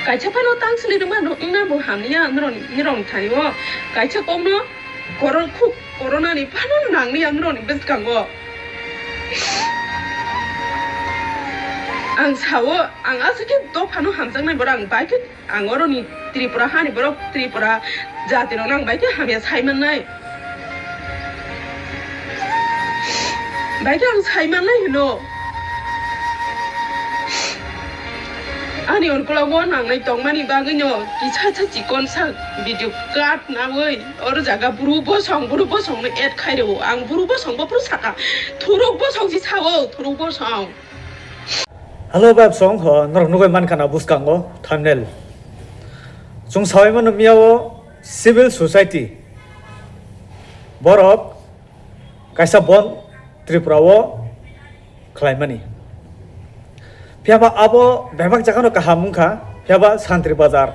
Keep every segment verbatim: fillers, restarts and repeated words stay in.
Kaisa phano tang sili rwma no wngna bo hamya norok, norok thani o. Kaisa kokno koron khuk corona ni phano nangni ang norok ni bwskango. Ang sao, ang aswk khe dophano hamjaknai borok, ang bai khe ang oroni Tripura hani borok, Tripura jati rok ang bai khe hamya sai mannai. Bai khe ang sai mannai hino. Ani unkologo nangnai tongmani bagwino kisa sa chikon sa video cut nawi oro jaga buru bosong, buru bosongno add khai rwo. Ang buru bosong bo phuru saka. Thuruk bosong si sao, thuruk bosong. Hello, bab song, ho, norok nugui mankha na bwskango thumbnail. Chwng saui mano miya o civil society. Borok kaisa bon Tripura o khlaimani. Phiyaba abo bebak jagano kaham wngkha, phiyaba Santri Bazar,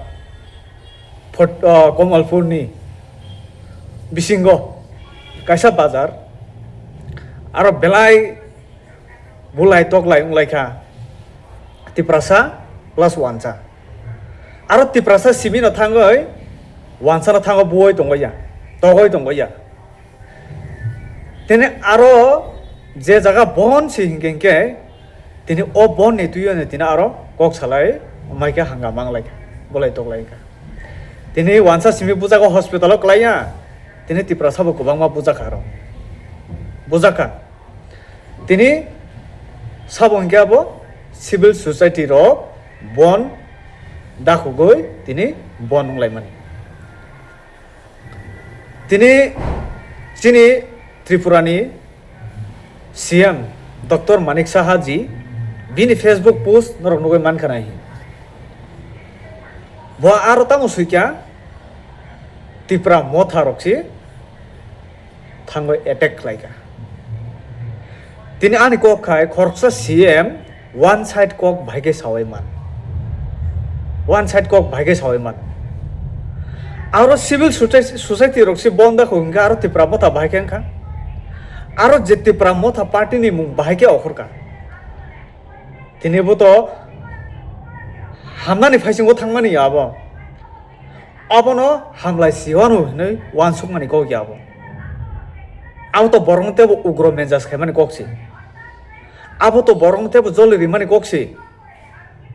Phot-, ah, Kamalpurni bisingo kaisa bazar, aro belai bulai toklai wnglaikha Tiprasa plus Wansa. Aro Tiprasa simino thangwi Wansano thango buoi tongoi ya, togoi tongoi ya. Tini aro je jaga bon si hinkhe hinkhe tini o bon ni tuyo ni tini aro kok salai mai khe hanga manglai kha, bulai toklai kha. Tini Wansa simi bujak o hospital o klai ya, tini Tiprasa bo kwbangma bujak kha aro. Bujak kha. Tini sabo hinkhe abo civil society rok bon dakhugwi tini bon wnglaimani. Tini chini Tripura ni C M Doctor Manik Saha ji bini Facebook post norok nugui mankha nai. Bo aro tamo swikha Tipra motha rok si thangwi attack khlaikha. Tini ani kok khai khoroksa C M one side kok bahai khe saui man. One side kok bahai khe saui man. Aro civil soci-, society rok se bon da kho hwnkhe aro Tipra motha bahai khe wngkha. Aro je Tipra motha party ni mung bahai khe okhorkha. Tini bo to hamnani phaisingo thangmani ya abo. Abono hamlai si wano hinwi wansukmani kok ya abo. Abo to borokno teibo ugro menjas khaimani kok se. Abo to borokno teibo joli rimani kok se.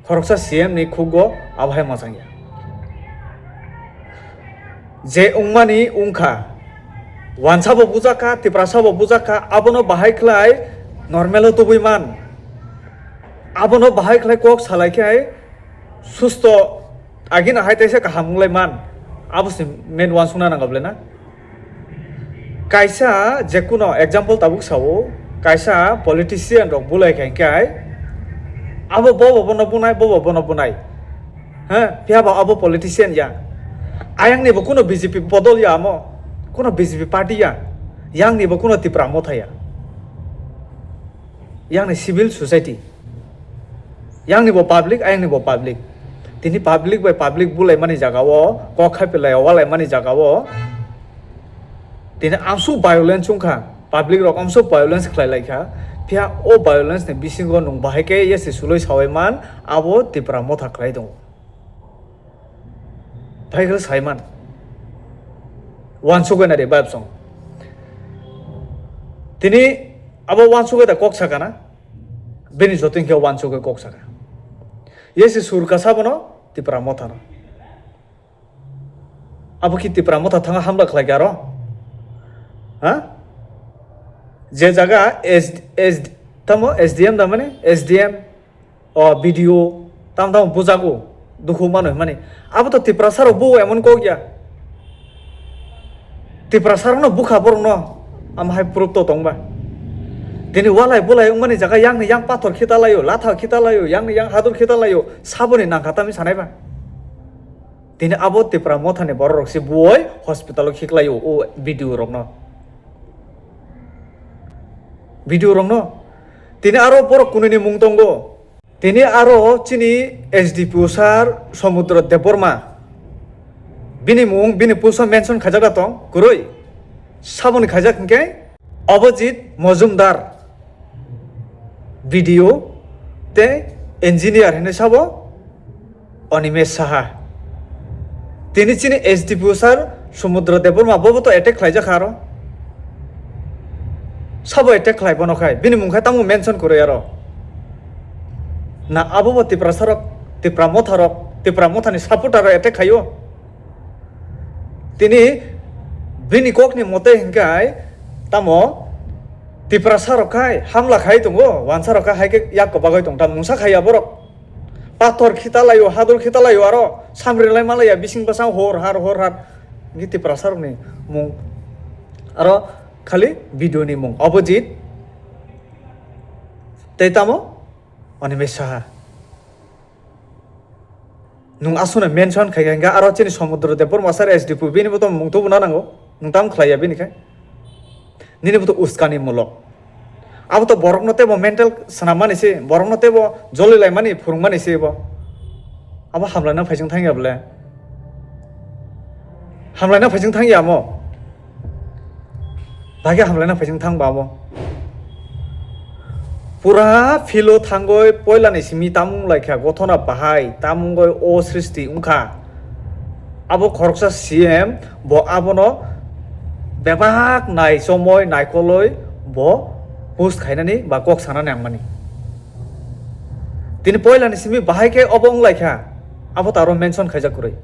Khoroksa C M ni khugo abo hai mwchang ya. Je wngmani wngkha, Wansa bo bujak kha, Tiprasa bo bujak kha, abono bahai khlai normal o tubui man. Abono bahai khlai kok salai khe susto agina hai teisa kaham wnglai man. Abo se main wansukna nango bole na. Kaisa je kuno example tabuk sao, kaisa politician rok bulai khai khai, abo bobo bono bunai, bobo bono bunai. Ha, phiya ba abo politician ya. Ayang ni bo kuno B J P bodol ya amo, kuno B J P party ya. Yang ni bo kuno Tipra motha ya. Yang ni civil society. Yang ni bo public, ayang ni bo public. Tini public bai public bulai mani jaga o, kok khai pelai o, walai mani jaga o. Tini amsu violence wngkha, public rok amsu violence khlai lai kha. Phiya o violence ni bisingo nwng bahai khe yasi suloi saui man, abo Tipra motha khlai tongo. Phai khe saiman. Wansugwi nai de vibe song. Tini abo wansugwi da kok sakana. Bini joto hinkhe wansugwi kok saka. Yesi sur kasa bono Tipra mothano. Abo ki Tipra motha thanga hamla khlai karo? Ha? Je jaga S, S, tamo S D M da mani? S D M. O B D O tam tam bujago, dukhu mano himani. Abo to Tiprasa rok bo emon kok ya. Tiprasa rok no bukha borok no, am hai proof to tong ba. Tini walai bulai wngmani jaga yang ni yang pathor khita laio, latha khita laio, yang ni yang hadur khita laio, saboni nangkha tami sanai ba. Tini abo Tipra motha ni borok rok se buoi hospital o khiklaio o B D O rok no. B D O rok no. Tini aro borok kunui ni mung tongo. Tini aro chini S D P O sir Somudro Debbarma. Bini mung, bini post o mention khaijak da tong, kwrwi. Saboni khaijak hinkhe Abhijit Majumdar, B D O tei engineer hinwi sabo. Animesh Saha. Tini chini S D P O sir Sumudra Debbarma bobo to attack khlaijak kha aro. Sabo attack khlai bono khai. Bini mung khai tamo mention kwrwi aro. Na abo bo Tiprasa rok, Tipra Motha rok, Tipra Motha ni supporter rok attack khaio. Tini bini kok ni mote hinkhai tamo Tiprasa rok khai hamla khai tongo, wansa rok khai hai khe yak kwbagwi tong ta mungsa khai ya borok. Pathor khita laio, hadur khita laio, aro samri lai malaya bising bwsang hor har, hor har. Hingke Tiprasa rokni mung. Aro khali video ni mung. Opposite. Tei tamo? Animesh Saha. Nung aswkno mention khai kha, hingke aro chini Somudro Debbarma sir S D P O bini bo to mung tubuna nango. Nung tam khlai ya bini khai. Nini bo to uskani mulok. Abo to borokno teibo mental swnam mani se, borokno teibo joli lai mani, phwrwng mani se bo. Abo hamlaina phaising thang ya bole. Hamlaina phaising thang ya mo. Baghe hamlaina phaising thang ba abo. Pura philo thangoi poilani simi tamung lai kha, gothona bahai tamungoi o srishti wng kha. Abo khoroksa C M bo abono bebak nai chomoi naikoloi bo post khainani ba kok sanani nangmani. Tini poilani simi bahai khe obo wng lai kha, abo to aro mention khaijak kwrwi.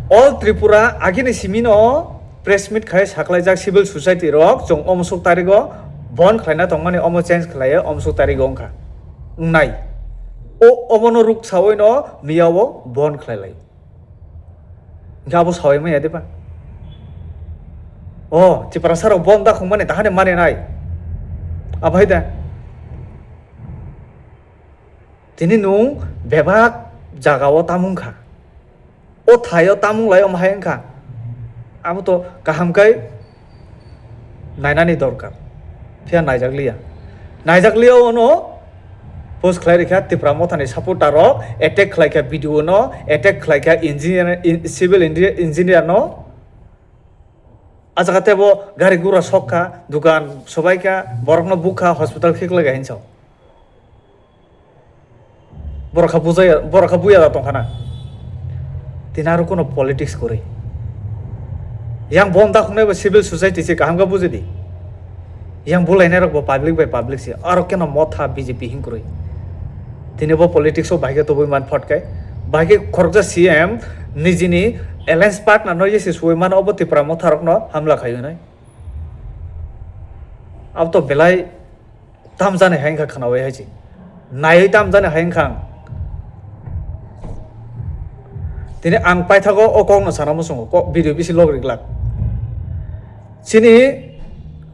All Tripura agini simi no press meet khai saklaijak civil society rok, chwng omosok tarigo bon khlaina tongmani, omo change khlaiya, omosok tarigo wngkha, wngnai. O, omono ruk sawi no miya o bon khlai lai. Hingke abo sawi manya diba? O, Tiprasa rok bon da khungmani, tahani mani nai. Abo hai da. Tini nung bebak jaga o tamung kha. O thai o tamung lai omo hai wngkha. Abo to kaham kai nainani dorkar. Phiya naijak liya. Naijak liya ono post khlai rikha Tipra Mothani supporter rok attack khlai kha B D O no, attack khlai kha engineer, in-, civil engineer, engineer no. A jaga tebo gari gura sok kha, dukan sobai kha, borokno buk kha, hospital khiklai kha hinsa. Borok kha bujaya, borok kha buya da tongkhana. Tini aro kuno politics kwrwi. Yang bon da khungnai bo civil society se kaham khe bujidi. Yang bulainai rok bo public by public se. Aro keno motha B J P hing kwrwi. Tini bo politics o bahai khe tubui man phot kai. Bahai khe khoroksa C M nijini alliance partner no yesi suwi mano obo Tipra motha rok no hamla khai hwnwi. Abo to belai tam jani hai wngkha khwnawi hai se. Naiwi tam jani hai wngkha ang. Tini ang paithago o kokno sana muchungo, kok video bisi log riglak. Chini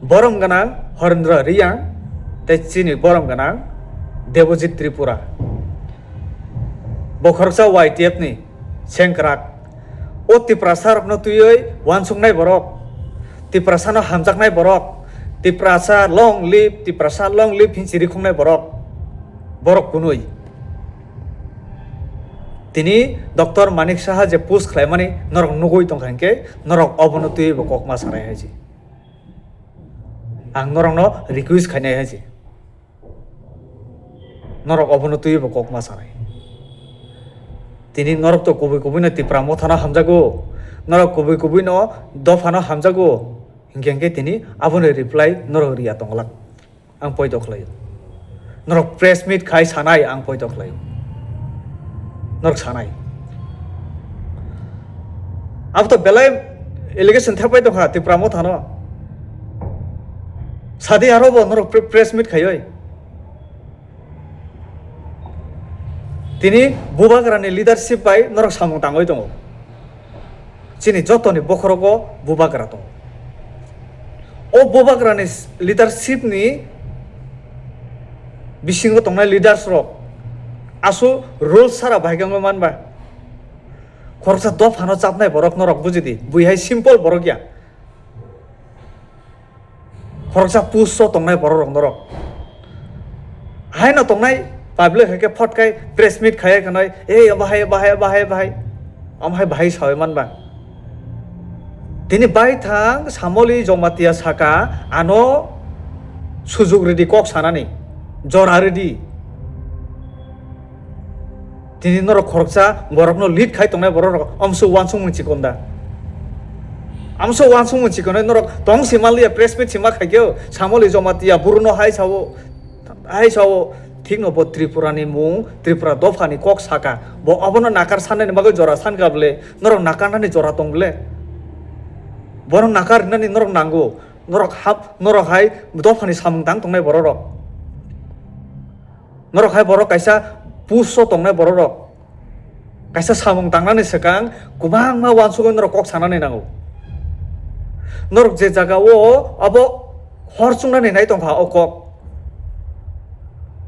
borom gwnang Horendra Riyang tei chini borom gwnang Debojit Tripura. Bo khoroksa Y T F ni sengkrak. O Tiprasa rokno twiwi uansuknai borok, Tiprasano hamjaknai borok, Tiprasa long live, Tiprasa long live hinwi rikhongnai borok, borok kunui. Tini Doctor Manik Saha je post khlaimani norok nugui tongkha hinkhe norok obono twiwi bo kokma sanai hai se. Ang norokno request khainai hai se. Norok obono twiwi bo kokma sanai. Tini norok to kubui kubui no Tipra mothano hamjago. Norok kubui kubui no dophano hamjago. Hinkhe hinkhe tini aboni reply norok riya tongglak. Ang poito khlaio. Norok press meet khai sanai ang poito khlaio. Norok sanai. Abo to belai allegation thepai tongkha Tipra mothano. Sadi aro bo norok pre-, press meet khaioi. Tini Bubagrani leadership bai norok samung tangwi tongo. Chini jotoni bokhorogo Bubagra tongo. O Bubagrani s-, leadership ni bisingo tongnai leaders rok aswk rules sara bahai khe wngwi manba. Khoroksa dophano chapnai borok norok bujidi, bui hai simple borok ya. Khoroksa post o tongnai borok rok norok. Haino tongnai public hai khe phot khai press meet khai khanai, "Ei, bahai, bahai, bahai, bahai." Am hai bahai sawi manba. Tini baithang Samoli Jamatia saka ano sujuk ridi kok sanani. Jora ridi. Nini norok khoroksa borokno lead khai tongnai borok rok amso uansukmung chikon da? Amso uansukmung chikon norok tong si manliya, press meet si ma khaikhe, Samoli Jamatia Bru no hai sao, hai sao, thik no bo Tripura ni mung, Tripura dopha ni kok saka, bo abono nakar sanani bagwi jora sankha ble, norok nakarnani jora tong ble, bono nakar rinani norok nango, norok hap, norok hai dopha ni samung tang tongnai borok rok. Norok hai borok kaisa push o tongnai borok rok. Kaisa samung tangnani swkang kwbangma uansugwi norok kok sanani nango. Norok je jaga o abo hor chungnani nai tongkha o kok.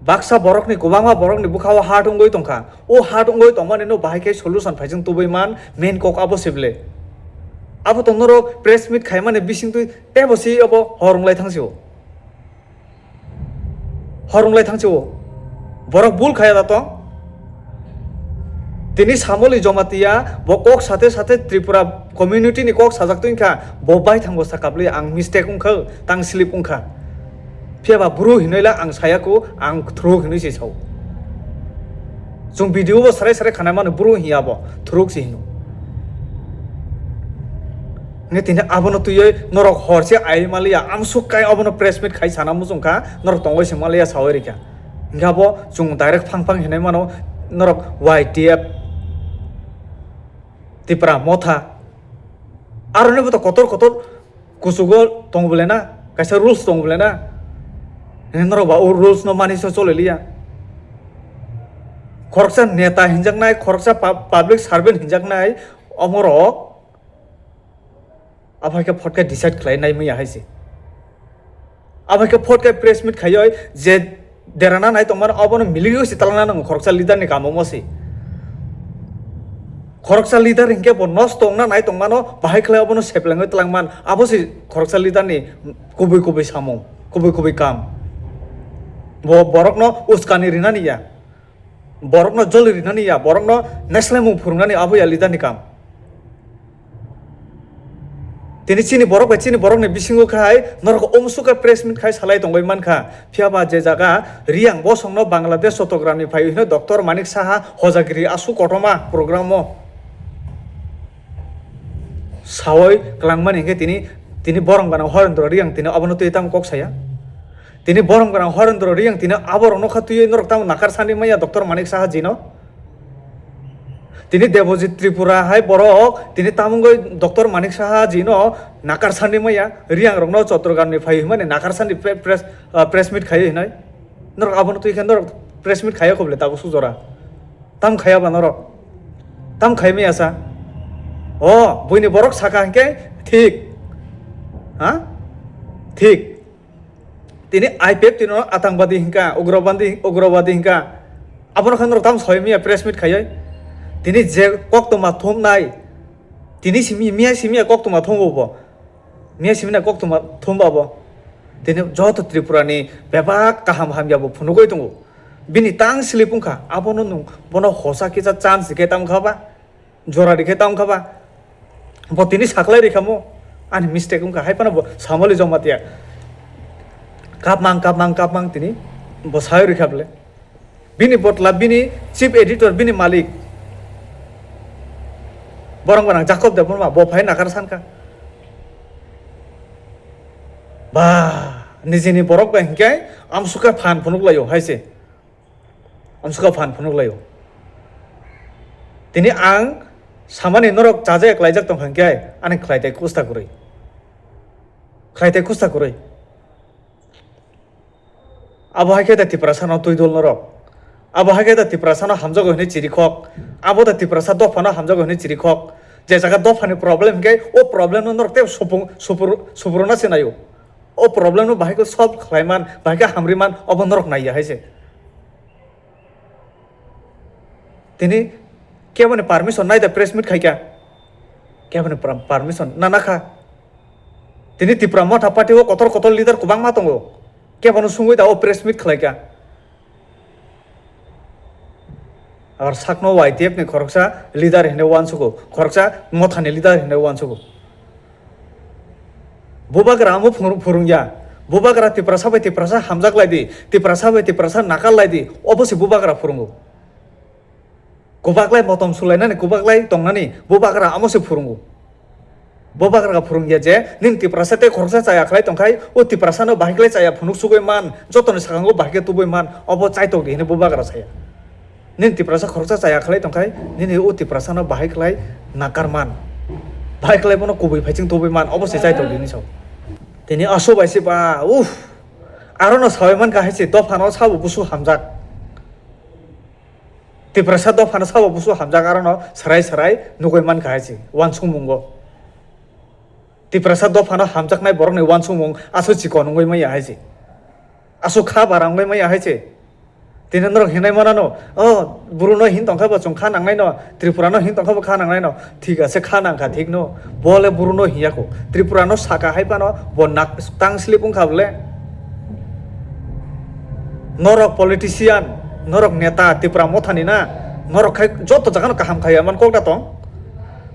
Baksa borokni, kwbangma borokni bwkha o heart wngwi tongkha. O heart wngwi tongmani no bahai khe solution phaijwng tubui man, main kok abo se ble. Abo to norok press meet khaimani bisingtwi teibo se abo hor wnglai thang sio. Hor wnglai thang sio. Borok bul khaya da tong. Tini Samoli Jamatia bo kok sate sate Tripura community ni kok sajak twi kha, bo bai thango sakabli ang mistake wngkha, tang slip wngkha. Phiya ba bru hinoi la ang saya ko, ang thru hinoi se sao. Chwng video bo srai srai khana mano, bru hiya bo, thuruk se hino. Nge tini abono twiwi norok hor se ai maliya, amsuk kai abono press meet khai sana muchung kha, norok tongoi se maliya sawi rikha. Hingke abo chwng direct phang phang hinai mano, norok Y T F, Tipra Motha, aroni bo to kotor kotor kuchugo tong bole na, kaisa rules tong bole na. Norok ba o rules no mani se chole liya. Khoroksa neta hinjaknai, khoroksa pub-, public servant hinjaknai, omorok abo hai khe phot khe decide khlai nai manya hai se. Abo hai khe phot khe press meet khaioi je derana nai tongmani abono miligwi se talangna nango khoroksa leader ni kamo mo se. Khoroksa leader hinkhe bo nosto wngna nai tongmano bahai khlai abono seplengwi talangman abo se khoroksa leader ni kubui kubui samung, kubui kubui kam. Bo borokno uskani rinani ya. Borokno joli rinani ya, borokno neslai mung phurungnani abo ya leader ni kam. Tini chini borok bai chini borok ni bisingo khai norok umsuk khe press meet khai salai tongwi mankha. Phiya ba je jaga Riyang bosongno Bangladesh Chottogram ni phai hino Doctor Manik Saha hojagiri aswk kotorma program o sawi kwlangmani hinkhe tini, tini borong gana Horendro Riyang tini abono twi tamo kok saya. Tini borom gwnang Horendro Riyang tini aborok nokha twiwi norok tamo nakar sani maya Doctor Manik Saha jino. Tini Debojit Tripura hai borok tini tamungoi Doctor Manik Saha jino nakar sani maya Riyang rokno Chottogram ni phai hwnmani nakar sani pre-, press, ah, press meet khai hinoi. Norok abono twi khe norok press meet khaiya khobole tabuk sujora. Tam khaiya ba norok. Tam khai maya sa. O, buini borok saka hinkhe thik. Ha? Thik. Tini I P F T no atangwadi hinka, ugrobandi, ugrobadi hinka. Abono khe norok tamo soi miya press meet khaioi. Tini je koktwma thumnai. Tini simi, miya simiya koktwma thumbo bo. Miya simina koktwma thumba bo. Tini joto Tripura ni bebak kaham hamya bo phunugoi tongo. Bini tang slip wngkha. Abono nwng bono hosa kisa chance khe tamo kha ba. Jora rikhe tamo kha ba? Bo tini saklai rikha mo? Ani mistake wngkha. Hai phano bo Samoli Jamatia. Kapmang, kapmang, kapmang tini. Bo sayo rikha bole. Bini botla, bini chief editor, bini malik. Borong gwnang Jacob Debbarma, bo phai nakar sankha. Ba, nijini borok bai hinkhe amsukha phan phunuk laio, hai se. Amsukha phan phunuk laio. Tini ang samani norok chaja eklaijak tongkha hinkhe ani khlai tai kusta kwrwi. Khlai tai kusta kwrwi. Abo hai khe da Tiprasa no twi dol norok. Abo hai khe da Tiprasa no hamjago hinwi chirikhok. Abo da Tiprasa dopha no hamjago hinwi chirikhok. Je jaga dopha ni problem hinkhe o problem no norok tei supung-, supur-, supuruna se naio. O problem no bahai khe solve khlai man, bahai khe hamri man, obo norok naiya hai se. Tini keboni permission nai da press meet khaikha? Keboni per-, permission nana kha? Tini Tipra Motha party o kotor kotor leader kwbangma tongo. Kebono sungwi da o press meet khlaikha? Ar sakno Y T F ni khoroksa leader hinwi uansugo, khoroksa Motha ni leader hinwi uansugo. Bubagra amo phung-, phurungya. Bubagra Tiprasa bai Tiprasa hamjak lai di, Tiprasa bai Tiprasa nakar lai di, obo se Bubagra phurungo. Kwbaklai motom sulainani, kwbaklai tongnani, bubagra amo se phurungo. Bubagra phurungya je, nini Tiprasa tei khoroksa chaya khlai tongkhai, o Tiprasano bahai khlai chaya phunuk sugui man, jotoni sakango bahai khe tubui man, obo chaitok di hwnwi bubagra saya. Nini Tiprasa khoroksa chaya khlai tongkhai, nini o Tiprasano bahai khlai nakar man. Bahai khlai bono kubui phaiching tubui man, obo se chaitok di hwnwi sao. Tini aso bai se ba, uff, arono sawi man kha hai se, dophano sabo busu hamjak. Tiprasa dophano sabo busu hamjak, arono sarai sarai nugui man kha hai se, uansukmungo. Tiprasa dophano hamjaknai borokni uansukmung aso chikon wngwi maya hai se. Aso kha bara wngwi maya hai se. Tini norok hinai manano, "Oh, Bruno hin tongkha bo chwng kha nangnaino, Tripurano hin tongkha bo kha nangnaino." Thik ase, kha nangkha thikno. Bole Bruno hinyako. Tripurano saka hai phano bo nak-, tang slip wngkha bole. Norok politician, norok neta, Tipra mothani na, norok khai joto jagano kaham khaiya man kok da tong.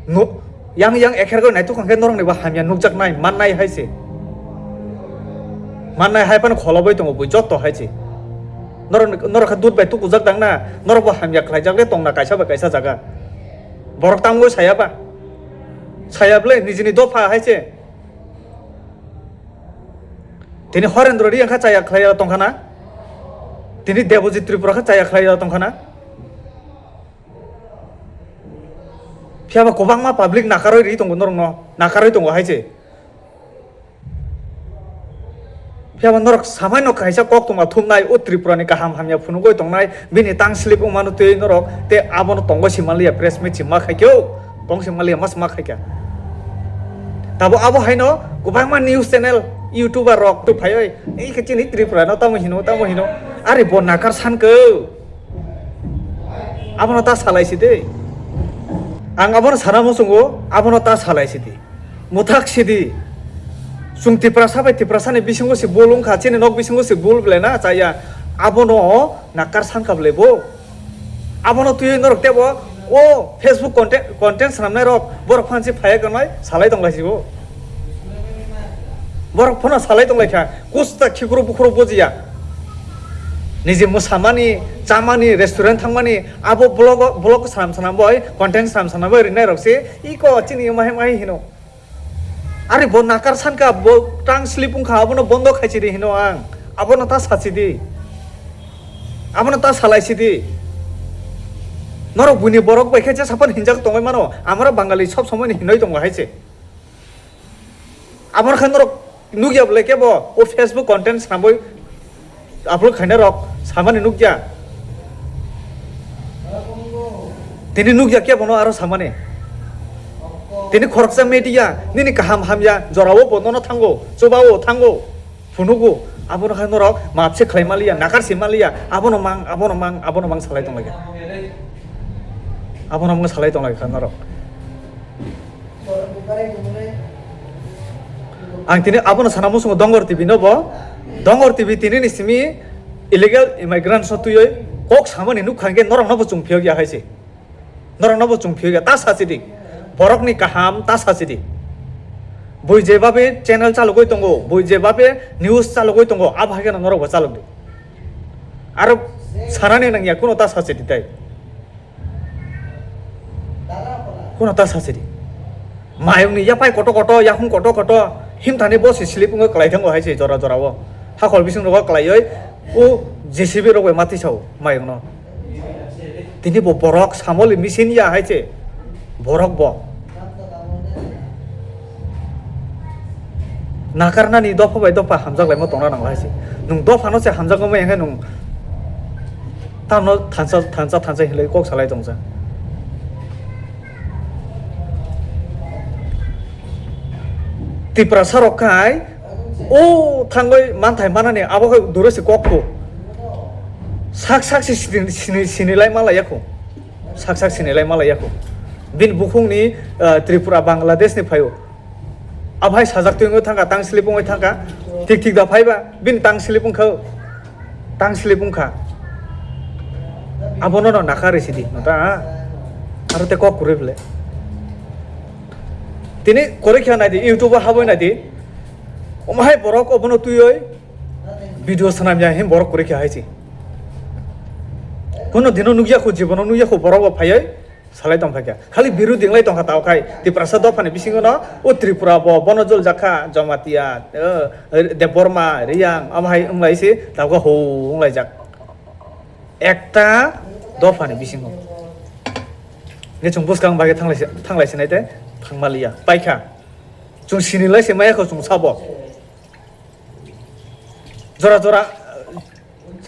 Nu-, yang yang ekher goi naituk hwnkhe norokni bo hamya nukjaknai, mannai hai se. Mannai hai phano kholobwi tongo bui joto hai se. Norok, norok kha dud bai tukujak dang na, norok bo hamya khlaijak le tongna kaisa bai kaisa jaga. Borok tamgoi saya ba? Saya bwle nijini dopha hai se. Tini Horendro Reang kha chaya khlai tongkha na? Tini Debojit Tripura kha chaya khlai tongkha na? Phiya ba kwbangma public nakarwi ri tongo norokno, nakarwi tongo hai se. Phiya ba norok samaino kaisa koktwma thumnai, o Tripurani kaham hamya phunugwi tongnai, bini tang slip wngmano twi norok tei abono tongo si manliya, press meet si ma khaikhe o, tong si manliya, ma si ma khaikha. Tabo abo haino kwbangma news channel, YouTuber rok tu phaiwi, "Ei khe chini Tripurano tamo hino, tamo hino." Ari bo nakar sankhe. Abono ta salai sidi. Ang abono sana muchungo, abono ta salai sidi. Muthak sidi. Chwng Tiprasa bai Tiprasani bisingo se bul wngkha, chini nok bisingo se bul belai na chaya. Abono nakar sankha belai bo. Abono twiwi norok tebo o Facebook content, content swnamnai rok borok phansi phaiya kanai salai tonglai sibo. Borok phano salai tonglai kha, kusta khikrok bukrok bujiya. Niji mwsamani, chamani, restaurant thangmani, abo vlog, vlog swnam swnam bai, content swnam swnam bai rinai rok se, iko chini mahi mahi hino. Ari bo nakar sankha, bo tang slip wngkha, abono bondo khai chidi hino ang. Abono ta sachidi. Abono ta salai sidi. Norok buini borok bai khe jesa phano hinjak tongwi mano. Amaro Bangali sob somoi ni hinoi tongo hai se. Aboni khe norok nukya bwlai kebo o Facebook content samwi upload khainai rok samani nukya. Tini nukya kebono aro samani. Tini khoroksa media nini kaham hamya jorao bo nono thango, chubao thango, phunugo. Abono khe norok mapse khlai maliya, nakar se maliya, abono mang, abono mang, abono mang salai tonglaikha. Abono mang salai tonglaikha norok. Ang tini abono sana muchungo Dongor T V no bo. Dongor T V tini ni simi illegal immigrants no twiwi kok samani nukha hwnkhe norok no bo chwng phiyok ya hai se. Norok no bo chwng phiyok ya, ta sachi di. Borok ni kaham ta sachi di. Bui je babe channel chalogwi tongo, bui je babe news chalogwi tongo, abo hai kheno norok bo chalok di. Aro sanani nangya kuno ta sachi di tai. Kuno ta sachiri. Mayungni yapai koto koto, yakung koto koto, himthani bo se slip wngwi kwlai thango hai se jora jora o. Hakol bising rogo kwlaiwi o J C B rok bai ma tisao mayungno. Tini bo borok samoli machine ya hai se borok bo. Nakarnani dopha bai dopha hamjak laima tongna nang lai se. Nwng dophano se hamjak wngmai hwnkhe nwng tamno thansa, thansa, thansa hinlai kok salai tongsa. Tiprasa rok khai o thangwi manthai manani abo khai duro se kok kho. Sak sak se sini, sini, sinilai malai yakho. Sak sak sinilai malai yakho. Bini bukhungni, ah, Tripura, Bangladesh ni phaio. Aphai sajak twi wngwi thangkha, tang slip wngwi thangkha. Thik thik da phaiba, bini tang slip wngkha. Tang slip wngkha. Abono no nakha risi di, no ta? Aro te kok kwrwi bwle. Tini kwrwi khe nai di, YouTube o habwi nai di. Omo hai borok obono twiwi video swnam ya hin borok kwrwi khe hai si. Kono dino nukya khu, jibono nukya khu, borok bo phaiwi salai tong phaikha. Khali birodhi wnglai tongkha tao khai. Tiprasa dophani bisingo no o Tripura bo, bono joljak kha, Jamatia, eh, Debbarma, Riyang, amo hai wnglai se, tao kha ho wnglaijak. Ekta dophani bisingo. Nge chwng bwskang bagwi thanglai se, thanglai sinai tei thangmaliya. Paikha. Chwng sinilai se maya kho chwng sabo. Jora jora,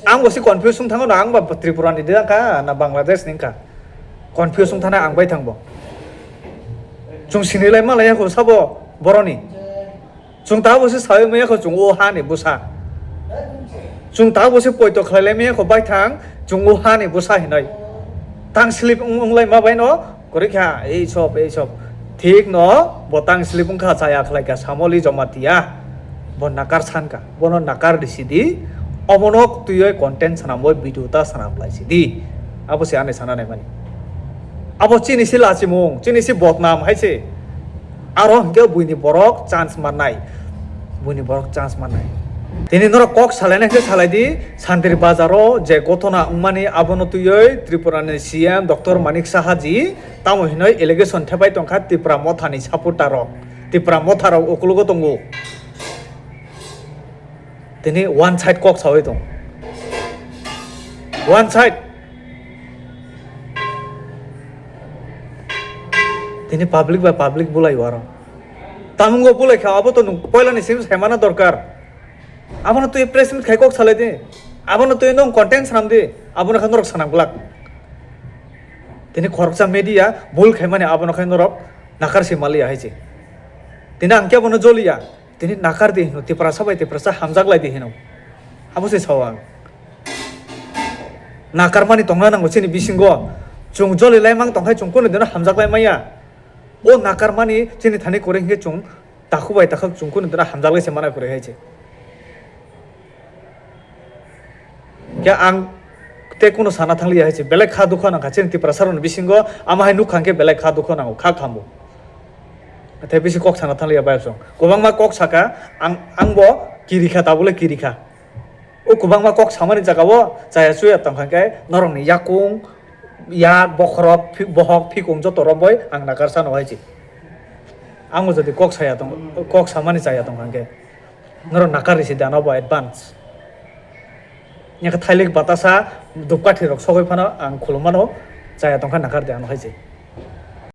ang bo si confuse wng thango na, ang ba Tripura ni de kha na Bangladesh ni kha. Confuse wng thana ang bai thang bo. Chwng sinilai malaya kho sabo boroni. Chwng ta bo se sawi maya kho chwng o ha ni bwsa. Chwng ta bo se poito khlai lai maya kho bai thang chwng o ha ni bwsa hinoi. Tang slip wng, wng lai ma bai no. Kwrwi kha, ei sob, ei sob. Thik no, bo tang slip wngkha, chaya khlai kha, Samoli Jamatia. Bo nakar san kha, bono nakar di sidi. Obono twiwi content sanam bo video ta sanam lai sidi. Abo se ani sana nai mani. Abo chini si lachimung, chini si botnam hai se. Aro hwnkhe buini borok chance mannai. Buini borok chance mannai. Tini norok kok salaina khe salai di, Santir Bazaro je gotona wngmani abono twiwi Tripura ni C M Doctor Manik Saha ji tamo hinoi allegation thepai tongkha Tipra Motha ni supporter rok. Tipra Motha rok ukulugo tongo. Tini one side kok sawi tong. One side. Tini public by public bulai waro. Tamungo bulai kha abo to nung poila ni sim saimana dorkar. Abono twi press meet khai kok salai di. Abono twi nong content sanam di. Abono khan norok sanam glak. Tini khoroksa media bul khai mani abono khai norok nakar si maliya hai se. Tini ang khe abono joliya. Tini nakar di hino, Tiprasa bai Tiprasa hamjak lai di hino. Abo se sao ang. Nakar mani tongna nango chini bisingo. Chwng joli lai mang tong khai chwng kunu dino hamjak lai maya. O nakar mani chini thani kore hingke chwng takhu bai takhuk chwng kunu dino hamjak lai se mana kore hai se. Khe ang tei kunu sana thangliya hai se. Belai kha dukha nangkha chini Tiprasa rokni bisingo. Ama hai nukha hingke belai kha dukha nango, kha khambo. Tei bisi kok sana thangliya bayapsong. Kwbangma kok saka, ang, ang bo kirikha, tabule kirikha. O kwbangma kok samani jaga o chaya chuya tongkha khe norokni yakung, yak, bokhorok, phi-, bohok, phikung joto romboi ang nakar sano hai se. Ang o jodi kok saya tong, kok samani chaya tongkha khe norok nakar risi dano bo advance. Nya khe thailik batasa dupkathi rok sogwi phano ang khulumano chaya tongkha nakar de ano hai se.